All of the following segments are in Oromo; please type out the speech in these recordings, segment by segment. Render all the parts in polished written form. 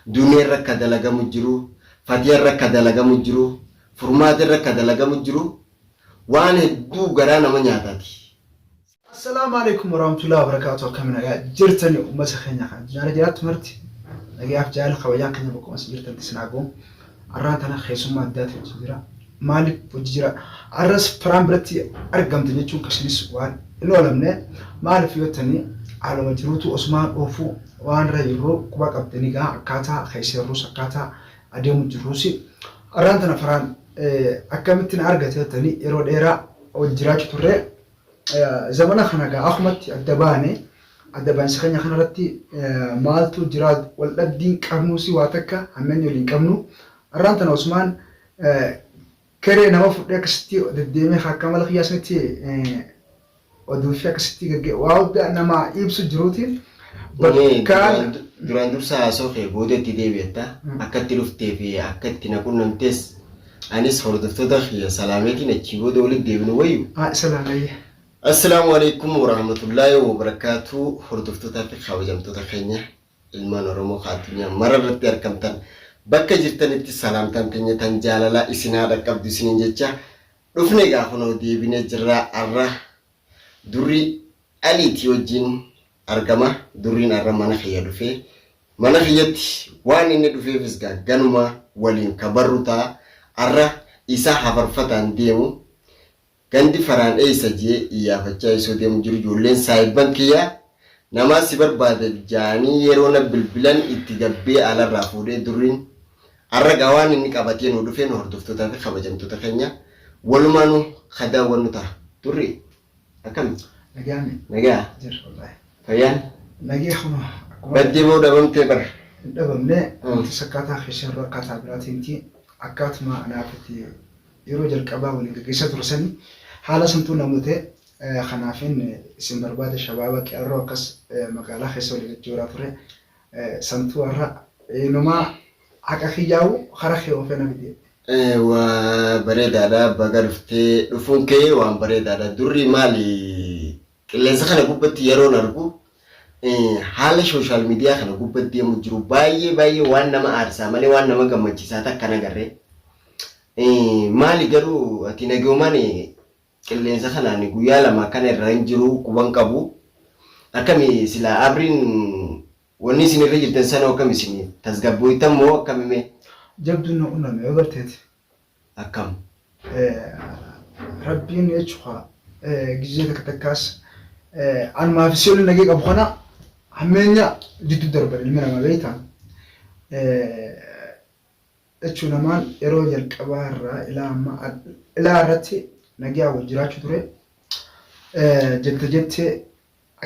Duniya irra ka dalagamu jiru, Fatiya irra ka dalagamu jiru, Furmaata irra ka dalagamu jiru waan hedduu garaa nama nyaataati. Assalaamu alaikum warahmatullahi wabarakatuh. Akkami nagaa jirtani uummata keenya kan addunyaarra jiraattu marti nagayaaf jaalala kabajaan keenya bakkuma isin jirtanitti isin haa ga'u. Arraan tana keessummaa addaati wajjin jira. Maaliif hojii jira? Arras firaan biratti argamte jechuun kasinis waan hin oolamne. Maaliif yoo tani haaluma jiruutu osumaan oofuu waan irra jirru quba qabdanii gaa akkaataa keessa jirrus akkaataa adeemu jirrus. Arraan tana firaan akkamitti na argate yoo tani yeroo dheeraa wajjin jiraachuu turre. Zamana kana gaa akkumatti adda baane, adda baansa keenya kanarratti maaltu jira, wal dhabdiin qabnuusi waa takka hammeenyi waliin qabnu. Arraan tana Usmaan keree nama fudhee akkasitti deddeemee akka mala kiyyaa sanitti oduu fi akkasitti gagge waa hunda nama ibsu jiruuti. Bakkaan Duraan dursa haasoo kee booda itti deebi'atta. Akka itti dhuftee fi akka itti na qunnamtes anis hordoftoota kiyya salaameetiin achii booda walitti deebinu wayyu. Salaamee. Assalaamu alaikum warahmatullaahi wabarakaatu. Hordoftootaa fi kabajamtoota keenya ilmaan Oromoo ka addunyaa mara irratti argamtan, bakka jirtanitti salaamtaan teenya tan jaalalaa isin haa dhaqqabdu isiniin jecha dhufne. Egaa kunoo deebinee jirra. Arra Durri Aliitii wajjin argama. Durriin arra mana kiyya dhufee, mana kiyyatti waan inni dhufeefis gaa ganuma waliin ka barru ta'a. Arra isa hafarfataan deemu gandi Faraan eeysa jee iyyaafachaa isoo deemu jiru, ijoolleen saahibban kiyyaa namaa si barbaada jaanii yeroo na bilbilan itti gabbee alarraa fuudhee. Durriin arra gaa waan inni qabatee nu dhufeen hordoftootaa fi kabajamtoota keenya walumaanuu ka daawwannu ta'a. Durri, akkami? Nagaami. Nagaa? Jira wallaahi. Fayyaan? Nagee kunoo akkuma Baddee moo dhabamtee bar? Hin dhabamne, wanti akkaataa keessa irra akkaataa biraatiin miti, akkaatuma anaaf itti yeroo jalqabaa waliin gaggeessaa ture sani haala santuu na mudate. Kanaafin isin barbaada, shabaaba qeerroo akkas magaalaa keessa walii gajjooraa ture santuu har'a inumaa haqa kiyyaa'u kara kee oofee na fide. Waa bareedaadha, baga dhuftee. Dhufuun kee waan bareedaadha. Durri, maali qilleensa kana gubbatti yeroon argu, haala social media kana gubbatti deemu jiru baay'ee baay'ee waan nama aarsaa malee waan nama gammachiisaa takka nagarree. Maali garuu ati nagoomaan qilleensa kanaan guyyaa 2 akkana irra hin jiru quban qabu. Akkami silaa abriin wanni isin irra jirtan sanoo akkam isin tasgabbooytan moo akkami mee? Jabduun na qunname yoo garteeti. Akkam? Rabbiin jechuudha gizee takka takkaas anumaa fi si waliin nagee qabu kana hammeenya jidduu darban ilmi namaa beektaa. Jechuun namaan yeroo jalqabaa irraa ilaa amma ilaa irratti nagaa wal jiraachuu ture. Jette jettee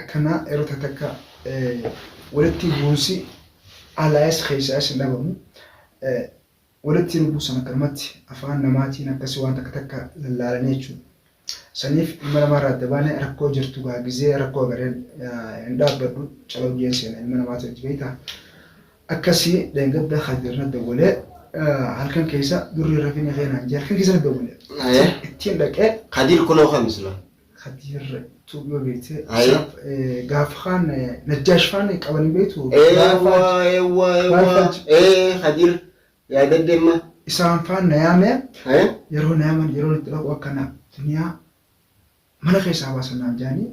akkana yeroo takka takka walitti buunsi alaayis keessaayis hin dhabamu. Walitti nu buusan akkanumatti afaan namaatiin akkasii waan takka takka lallaalanii jechuudha. Saniif ilma namaa irraa adda baane. Rakkoo jirtu gaa gizee rakkoo agareen hin dhaabbadhu, calawjeen seena ilma namaati hojii beektaa. Akkasii dheengadda Kadir na dawwalee halkan keessa, durri rafini keenaan jee halkan keessa na dawwalee. Ittiin dhaqee. Kadir kunoo kami sila? Kadir tuub yoo beekte gaafa kaan Najjaash faan qabanii beektu. Eewwa, eewwa, eewwa, ee, Kadir yaadadde amma. Isaan faan na yaame, yeroo na yaaman, yeroo itti dhaqu akkana duniyaa mana keessaa baasan naan jaanii,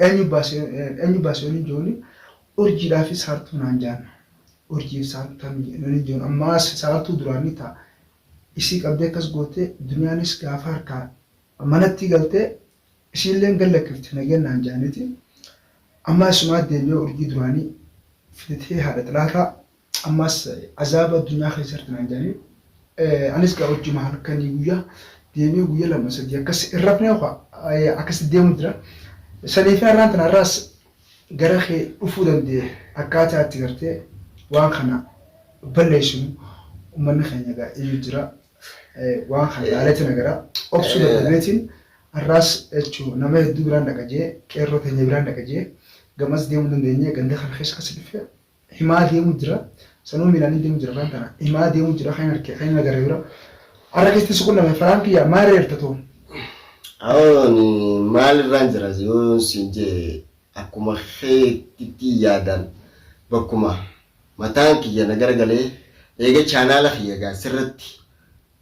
eenyu baase, eenyu baase yoon jooni, urjiidhaa fi saartuu naan jaan. Urjii fi saartuu tam yoon joon, ammaas saartuu duraanii ta'a isii qabdee akkas goote. Duniyaanis gaafa harkaa manatti galtee isiilleen gad lakkifte nageen naan jaaniiti. Ammaa isumaa deebi'ee urjii duraanii fidatee haadha xilaataa ammas azaaba addunyaa keessa jirti naan jedhanii. Anis gaa hojjuma halkanii guyyaa deemee guyya 2 3 akkas hin rafne akkasitti deemu jira. Saniif har'aan tana har'aas gara kee dhufuu danda'e, akkaataa itti gartee waan kana balleessinu uummanni keenya gaa iyyuu jira. Waan kana ilaaleetiin agara obsuu dadhabeetiin har'aas jechuun nama hedduu biraan dhaqa jee, qeerroo teenya biraan dhaqa jee gamas deemuu dandeenye, ganda kana keessa akkas dhufe himaa deemu jira. Sanuu miilaan deemu jira afaan tana. Himaa deemu jira kan harke kan agarre bira. Har'a keessatti si qunname faraan kiyya maal reerta too? Ani maal irraan jira yoo siin jee, akkuma keetitti yaadaan bakkuma Mataan kiyya na garagalee eega chaanaala kiyya gaa sirratti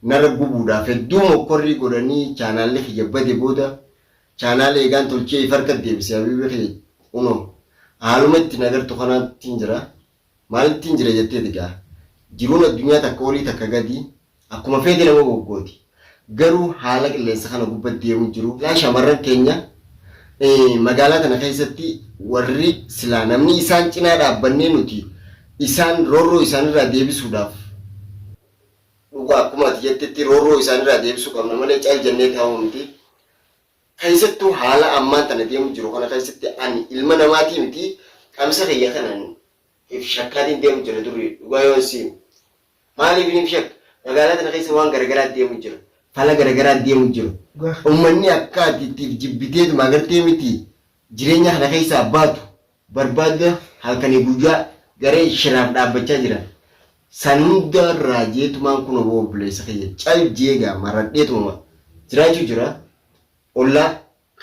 narra gubuudhaaf hedduu mokkorrii godhanii chaanaalli kiyya bade booda chaanaala eegaan tolchee if harka deebise habiibi kiyya kunoo haaluma ittiin agartu kanaattiin jira. Maalittiin jira jetteeti gaa. Jiruun addunyaa takka olii takka gadi akkuma feete nama goggooti. Garuu haala qilleensa kana gubba deemu jiru. Silaa shamarran keenya magaalaa tana keessatti warri silaa namni isaan cinaa dhaabbannee nuti isaan roorroo isaanirraa deebisuudhaaf dhugaa akkuma ati jettetti roorroo isaanirraa deebisuu qabna malee cal jennee taa'uu miti. Keessattuu haala ammaan tana deemu jiru kana keessatti ani ilma namaatii miti qamisa kiyya kanan if shakkaatiin deemu jira durri dhugaa yoon si himu. Maaliif if shakka? Magaalaa tana keessa waan garagaraa deemu jira. Fala garagaraa deemu jira. Ummanni akka ati itti if jibbiteetuma agartee miti jireenya kana keessaa baatu barbaada halkanii guyyaa garee shiraaf dhaabbachaa jira. San hunda irraa jeetumaan kun oboo obboleessa kiyya cal jeegaa maradheetuma jiraachuu jira. Ollaa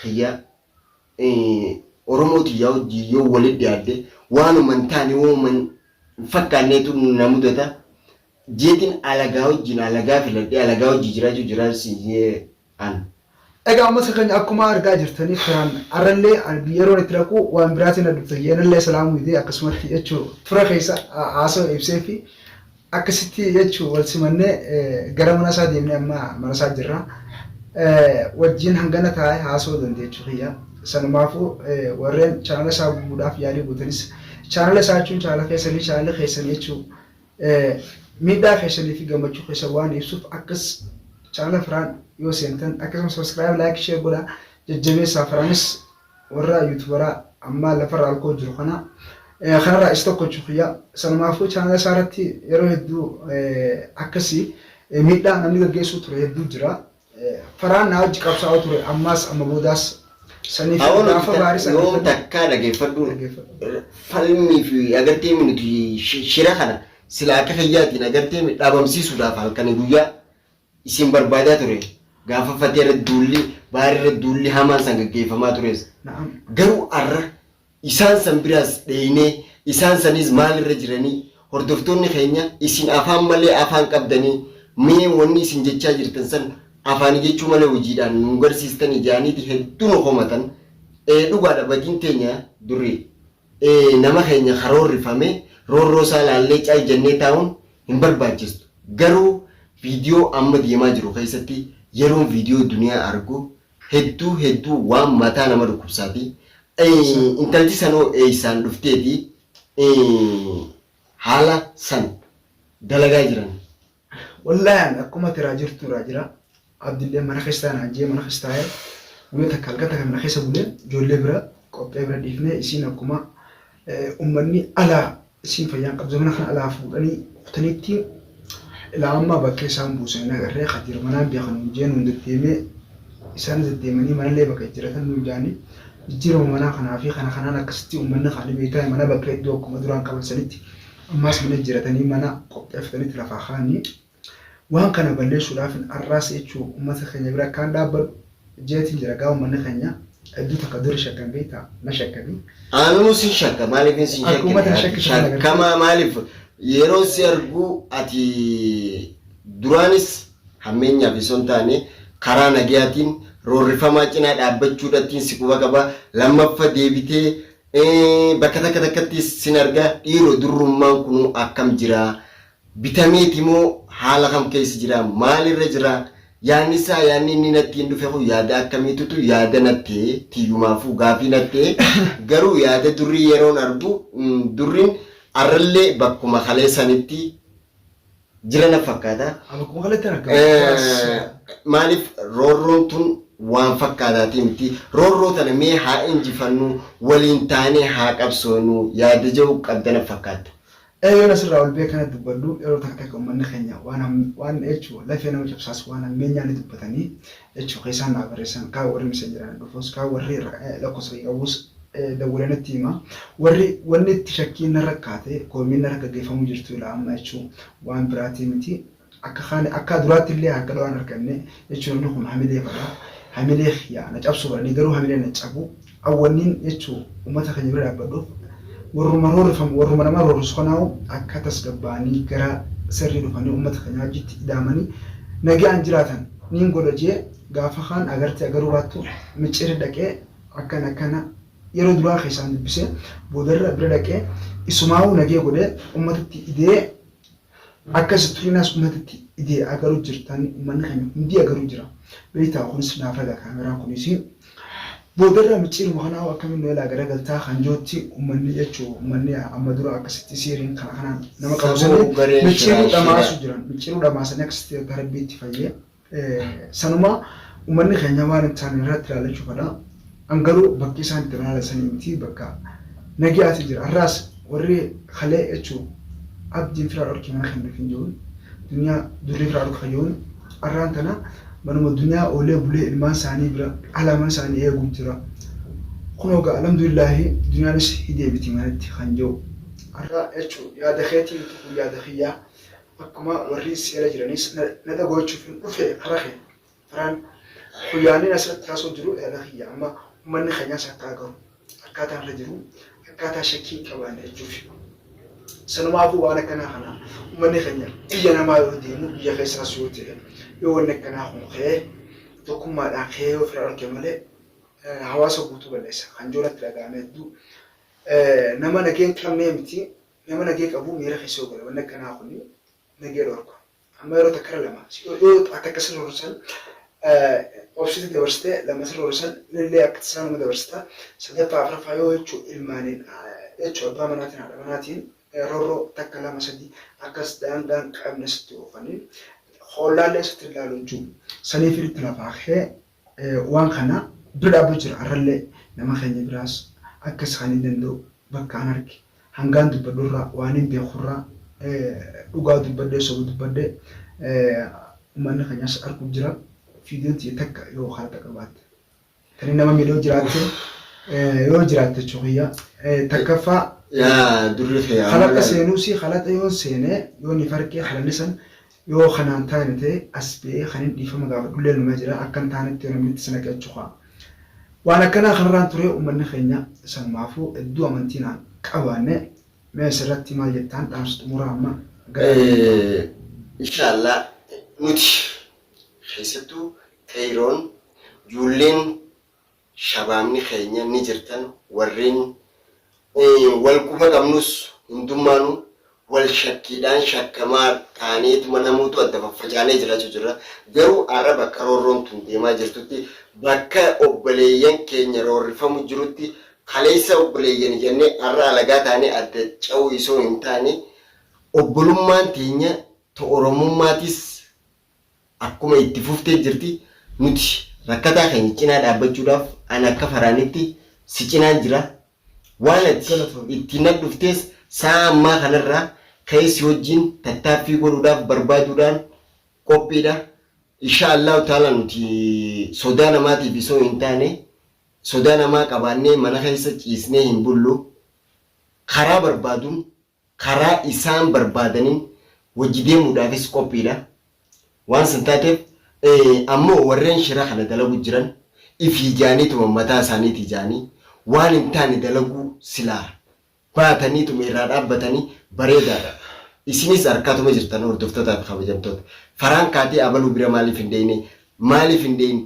kiyya Oromoo tiyyaa wajjin yoo walitti dhiyaadhe waanuma hin taane waanuma hin fakkaanneetu na mudata. Jeetiin alagaa wajjin alagaa filadhee alagaa wajjin jiraachuu jira siin an. Egaa uummata keenya akkuma argaa jirtanii firaan arrallee yeroon itti dhaqu waan biraatiin na dhufte yeenallee salaamuu didee akkasumatti jechuu tura keessa haasoo ibsee fi akkasitti jechuu wal simannee gara mana isaa deemnee amma mana isaa jirra. Wajjin hangana taa'ee haasoo dandeechuu kiyya. Sanumaafuu warreen chaanala isaa gubuudhaaf yaalii gootanis chaanala isaa jechuun chaanala keessanii chaanala keessanii jechuu Miidhaa keessanii fi gammachuu keessan waan ibsuuf akkas chaanala Firaan yoo seentan akkasuma subscribe like share godhaa jajjabeessaa Firaanis warra yuutubaraa ammaa lafarra alkoo jiru kana kanarraa isa tokko jechuu kiyya sanumaafuu chaanala isaa irratti yeroo hedduu akkasii miidhaa namni gaggeessuu ture hedduu jira. Faraan naa wajji qabsaa'oo ture ammaas amma boodaas saniif Awoo nuti gaafa baarii san yoom argatan takkaa dhageeffadhu dhageeffadhu. Falmii fi agartee mi nuti shira kana sila akka kiyyaatiin agartee mi dhabamsiisuudhaaf halkanii guyyaa isin barbaadaa ture gaafa fatee irra duulli baarii irra duulli hamaan san gaggeeffamaa tures. Na'am. Garuu arra Isaan san biraas dheeynee, isaan saniis maal irra jiranii, hordoftoonni keenya isin afaan malee afaan qabdanii, mee wanni isin jechaa jirtan san afaani jechuu malee hojiidhaan nu garsiistanii ja'aniiti hedduu nu komatan. Ee dhugaadha badiin teenya durri ee nama keenya ka roorrifame roorroo isaa laallee cal jennee taa'uun hin barbaachistu. Garuu viidiyoo amma deemaa jiru keessatti yeroon viidiyoo duniyaa argu Hedduu hedduu waan mataa nama dhukkubsaati. Intalti sanoo eessaan dhufteeti haala san dalagaa jiran. Wallaahi ani akkuma ati irraa jirtu irraa jira. Abdillee mana keessa taa'e naan jee mana keessa taa'ee guyyaa takka halkan takka mana keessa bulee ijoollee bira qophee bira dhiifnee isiin akkuma Ummanni alaa isiin fayyaan qabdu zamana kana alaa fuudhanii kutaniitti ilaa ammaa bakka isaan buusan hin agarree kadiir manaan beekan nuun jee nuun deddeemee isaanis deddeemanii manallee bakka jijjiiratan nuun jaanii jijjiirama manaa kanaa fi kana kanaan akkasitti ummanni kaanii beektaa mana bakka hedduu akkuma duraan qaban sanitti ammaas mana jijjiiratanii mana qopheeffatanitti lafaa kaanii Waan kana balleessuudhaafin arraas jechuu ummata keenya bira akkaan dhaabbadhu jeetiin jira gaa ummanni keenya hedduu takka duri shakkan beektaa na shakkani. Anuu sin shakka maaliifin sin Akka uummata na shakkine shakkisu kana agartee. Shakkamaa maaliif yeroon si argu ati duraanis hammeenyaaf osoo hin taane karaa nagayaatiin roorrifamaa cinaa dhaabbachuudhattiin si quba qaba lammaffa deebitee bakka takka takkattis sin arga dhiiroo durrummaan kunuu akkam jira Bitameeti moo haala kam keessa jira? Maalirra jira? Yaanni isaa yaanni inni nattiin dhufe kun yaada akkamiitutu yaada nattee tiyyumaafuu gaafii nattee garuu yaada durrii yeroon argu durriin arrallee bakkuma kalee sanitti jira na fakkaata. Bakkuma kaleetti argama. Maaliif roorroon tun waan fakkaataatii miti. Roorroo tana mee haa injifannu waliin taanee haa qabsoonu yaada jedhu qabda na fakkaatta. Ee yoon asirraa ol ba'ee kana dubbadhu yeroo takka takka ummanni keenya waan ham waan jechu lafee nama cabsaas waan hammeenyaa ni dubbatanii jechu keessaan naa barreessan kaan warri messengeraan dhufus kaan warri lakkoofsa kiyya qabus dawwalee natti hima warri wanni itti shakkiin narra kaate koomiin narra gaggeeffamuu jirtu ilaa amma jechu waan biraatii miti Akka kaan akka duraatti illee harka dhawaan arganne jechuun namni kun hamilee fadha. Hamilee kiyya na cabsuu fadhanii garuu hamileen na cabu. Awwanniin jechuu uummata keenya bira dhaabbadhuuf Warruma roorrifamu warruma nama roorrisu kanaa'u akka tasgabbaa'anii gara sirrii dhufanii uummata keenya wajjitti ida'amanii nagaan jiraatan niin godha jee gaafa kaan agartee agaruu baattu micciirri dhaqee akkana akkana yeroo duraa keessaan dubbisee boodarra bira dhaqee isumaa'uu nagee godhee uummatatti idee akkas turinaas uummatatti idee agaruu jirtan uummanni keenya hundi agaruu jira. Beektaa kunis naaf raga kaameraan kunis. Boodarra micciiruma kanaa'u akkamiin nu elaa garagaltaa kan jootti uummanni jechuu uummanni amma dura akkasitti siiriin kana kanaan nama qabu Saboo sanii gareen micciiruu shiraa dhamaasu shiraa. jiran micciiruu dhamaasanii akkasitti tarabbiitti fayyee sanuma uummanni keenya waan hin taane irratti ilaalachuu fedha. An garuu bakki isaan itti ilaalasanii miti bakka nagayaati jira. Har'aas warri kalee jechuu abdiin firaa dhorkii mana kennuuf hin jiruun duniyaa durri firaa dhorka jiruun har'aan tana manuma duniyaa oolee bulee ilmaan isaanii bira alaa mana isaanii eeguu jira. Kunoo gaa alhamdulillaahi duniyaanis hi deebiti manatti kan jiru. Har'a jechuu yaada keetii miti kun yaada kiyyaa akkuma warri seera jiranis na dhagoochuuf hin dhufe kara kee. Faraan guyyaaniin asirratti haasoo jiru yaada kiyya amma uummanni keenyaas akka agaru akkaataan irra jiru akkaataa shakkii hin qabaanne jechuuf. Sanumaafuu waan akkanaa kana uummanni keenya biyya namaa yoo deemu biyya keessaas yoo ta'e yoo wanni akkanaa kun ka'ee tokkummaadhaan ka'ee yoo fira arge malee hawaasa guutuu balleessa kan joonatti dhaga'ame hedduu nama nagee hin qabnee miti nama nagee qabu miira keessa yoo gale wanni akkanaa kun nagee dhorka. Amma yeroo takka irra lama yoo takka sirra horsan obsite dabarsite lama sirra horsan illee akka tasaa nama dabarsita sadaffaa afuraffaa yoo jechuu ilmaaniin jechuu abbaa manaatiin haadha manaatiin roorroo takka lama sadi akkas daangaan qabne sitti oofanii hoollaallee sitti ilaalu jechuu saniif itti lafaa kee waan kana bira dhaabbatu jira har'allee nama keenya biraas akkas kan hin danda'u bakka an arge hangaan dubbadhurraa waan hin beekurraa dhugaa dubbadhee soba dubbadhee uummanni keenyas arguu jira. Viidiyoon tiyya takka yoo haala qabaatte tani nama miidhoo jiraatte yoo jiraatte jechuu takkaffaa Yaa durri kee halaqa seenuusi halaqa yoon seenee yoo ni farqee halalli san yoo kanaan taane ta'e as ba'ee kan hin dhiifama gaafadhullee numa jira akka hin taanetti yoo namni itti sana qeechu kaa. Waan akkanaa kanarraan ture uummanni keenya sanumaafuu hedduu amantii naan qabaanne mee asirratti maal jettaan dhaamsa xumuraa amma gara Inshaallah nuti keessattuu qeeyroon ijoolleen shabaabni keenya ni jirtan warreen wal quba qabnus hundummaanuu wal shakkiidhaan shakkamaa taaneetuma namoota adda faffacaanee jiraachuu jirra. Garuu har'a bakka roorroon tun deemaa jirtutti bakka obboleeyyan keenya roorrifamu jirutti kaleessa obboleeyyan jennee har'a alagaa taanee adda ca'uu isoo hin taane obbolummaan teenya ta Oromummaatis akkuma itti fuftee jirti nuti rakkataa keenya cinaa dhaabbachuudhaaf an akka faraanitti si cinaan jira. Waan ati itti na dhuftes sa'a ammaa kanarraa ka'ee si wajjin tattaaffii godhuudhaaf barbaaduudhaan qophiidha. Insha Allahu ta'ala nuti sodaa namaatiif isoo hin taane sodaa namaa qabaannee mana keessa ciisnee hin bullu. Karaa barbaaduun karaa isaan barbaadaniin wajji deemuudhaafis qophiidha. Waan san taateef ammoo warreen shira kana dalagu jiran ifii jaaniituma mataa isaaniitii jaanii waan hin taane dalaguu silaa baataniituma irraa dhaabbatanii bareedaadha. Isinis harkaatuma jirtan hordoftootaa fi kabajamtoota. Faraan kaatee abaluu bira maaliif hin deeyne? Maaliif hin deeyin?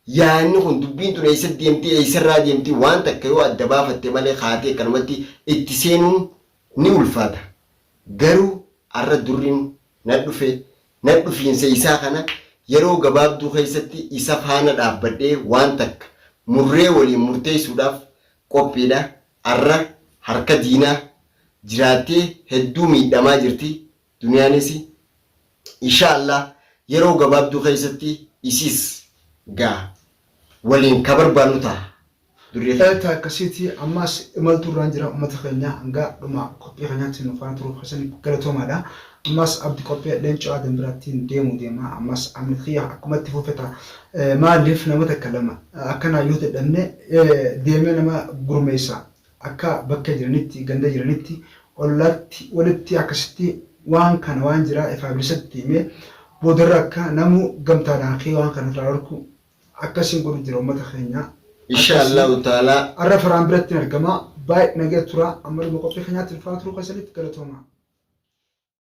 Yaanni kun dubbiin tun eessa deemti eessarraa deemti waan takka yoo adda baafatte malee kaatee akkanumatti itti seenuun ni ulfaata. Garuu har'a durriin na dhufe na dhufiinsa isaa kana yeroo gabaabduu keessatti isa faana dhaabbadhee waan takka murree waliin murteessuudhaaf qophiidha. Har'a harka diinaa jiraattee hedduu miidhamaa jirti duniyaanis insha Allah yeroo gabaabduu keessatti isiis gaa waliin ka barbaannu ta'a. Durri keenya. Ta akkasiiti ammas imaltuu irraan jira uummata keenya hanga dhuma qophii keenyaatti nu faana turuuf keessaniif galatoomaadha. Ammas abdi qophii leencoo aadan biraattiin deemuu deema. Ammas amni kiyya akkuma itti fufe ta'a. Maaliif nama takka lama akkanaa yoo dadhabne deemee nama gurmeessa akka bakka jiranitti ganda jiranitti ollaatti walitti akkasitti waan kana waan jira ifaa bilisatti himee boodarra akka namu gamtaadhaan kee waan kana irraa dhorku akkasiin godhu jira uummata keenya. Insha Allahu ta'ala Har'a faraan biratti hin argama. Baay'ee nagaya turaa amma dhuma qophii keenyaatti ulfaa turuu keessanitti galatoomaa.